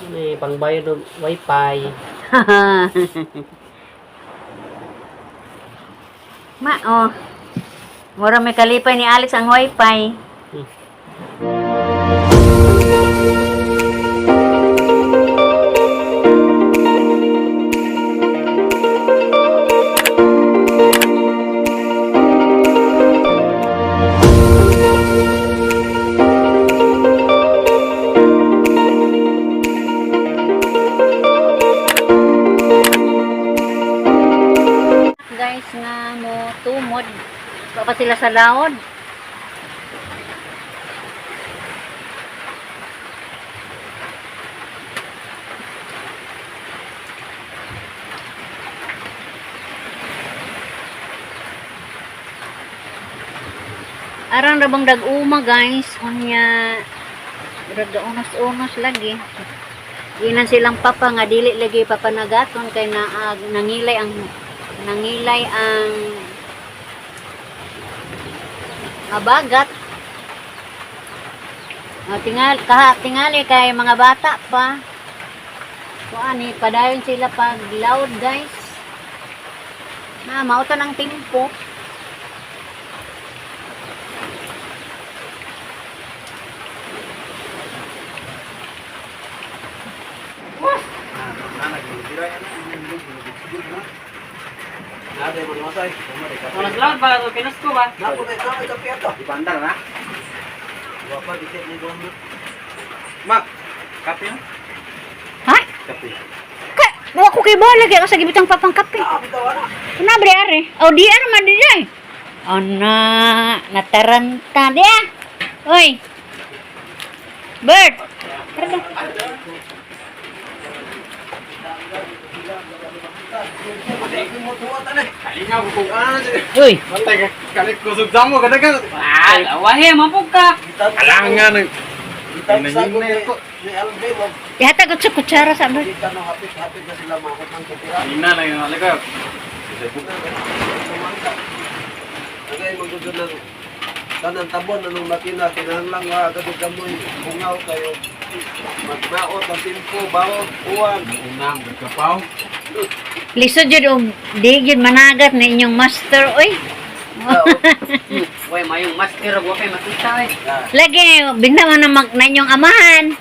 May pangbayad og wifi. Ma, oh. Mura may kalipay ni Alex ang wifi. Guys, nga mo tumod. Wa pa sila sa laod. Arang rabang dag-uma, guys. Unya murag unos-unos lagi. Ginan silang papa nga dili lagi papanagaton kay naag nangilay ang mabagat. O, tingal kaha tingali kay mga bata pa. Kuan ni padayon sila pag loud, guys. Na mautan ang timpo. Unas lang ba pinusko ba? Ipandar na. Mak, kape no? Ha? Kape. Ka, wa ko kay bola kay sa gibitang papang kape. Una bre are. O di ar man di ay. Ana, nataranta dia. Oy. Bird. Tara. Kalingaw ko kung ano. Uy, Matay ka, kalik kusog samo ka dagan. Ah, wahe mapug ka. Kalangan. Hinahinay ko. ihatag ko sa kutsara sa bird. Hina lang yung alika. Tanan tabon anong makina kinahanglan nga agad kamoy bungaw kayo magnaot ang timpo bawod uwan. Unang nagkapaw. Lisod jud og di jud managat na inyong master oy. Way mayong master og wa kay makita eh. Lagi bigna man na mag na inyong amahan.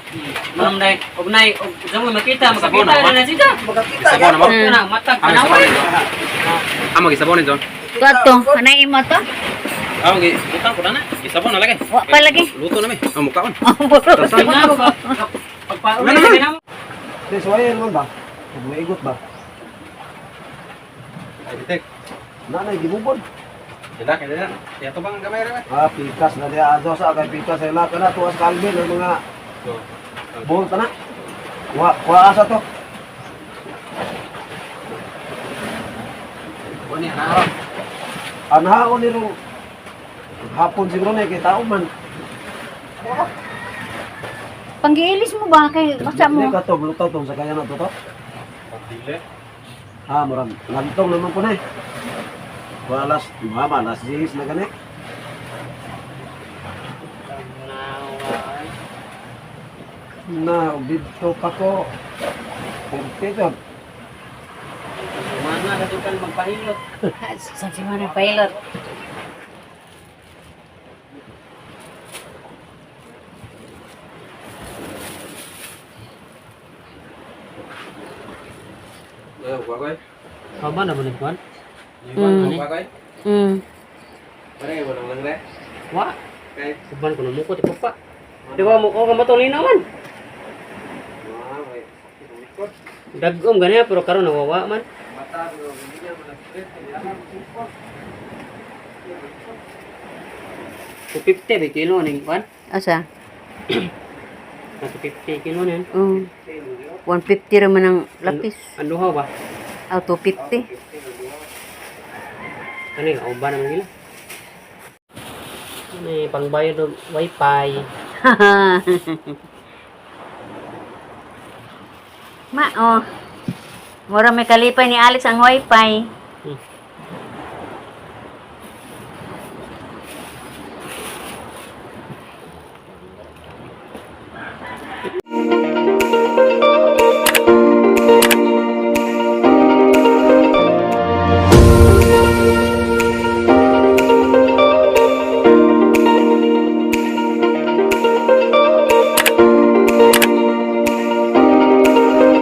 Manam day og nay og sa mo makita Sabon makakita na, na na sila. Makakita Sabon na mo. Kana matag Ah, panaway. Ah, magisabon ni John. To ato, anay imo to? Ah, magi butang ko na na. Gisabon na lagi. Wa pa lagi. Luto na mi. Ah, mukaon. Tingnan ko. Pagpauli na mo. Di suwayan man ba? Maigot ba? Ay, bitek. Nanay gibubon. Dila kay dila. Ya to bang gamay ra. Ah, pikas na diya ato sa kay pikas ay laka na tuwas kalbin ang mga So, buhol ta na. Wa wa asa to. Wani na. Anhaon ni rong hapon siguro na kay tao man. Panggiilis mo ba kay basta Hindi mo? ka to lutaw tong sa kaya na to to. Dili. Ah, murag lantong naman po na eh. Wa alas, mama, alas 10 na gani. Na, dito pa ko. Perfecto. Mana sa tukan magpahilot. Sa si mana pilot. Ayo, kuha koy. Kaba na ba ni kwan? Mm. Kuha koy. Pare mo lang re. Wa, Kay. uban ko na muko ti papa. Di ba mo ko ka matulin naman. Ah, wait. Likod. Dagom ganyan pero karon nawawa man. Mata pero hindi niya managpit. 250 ba kilo ning kwan? Asa? 250 kilo nin. 150 ra man ang lapis. Ang duha ba? Ah, 250. Ano yung uban naman nila? Ano pangbayad og wifi. Ma, oh. Mura may kalipay ni Alex ang wifi.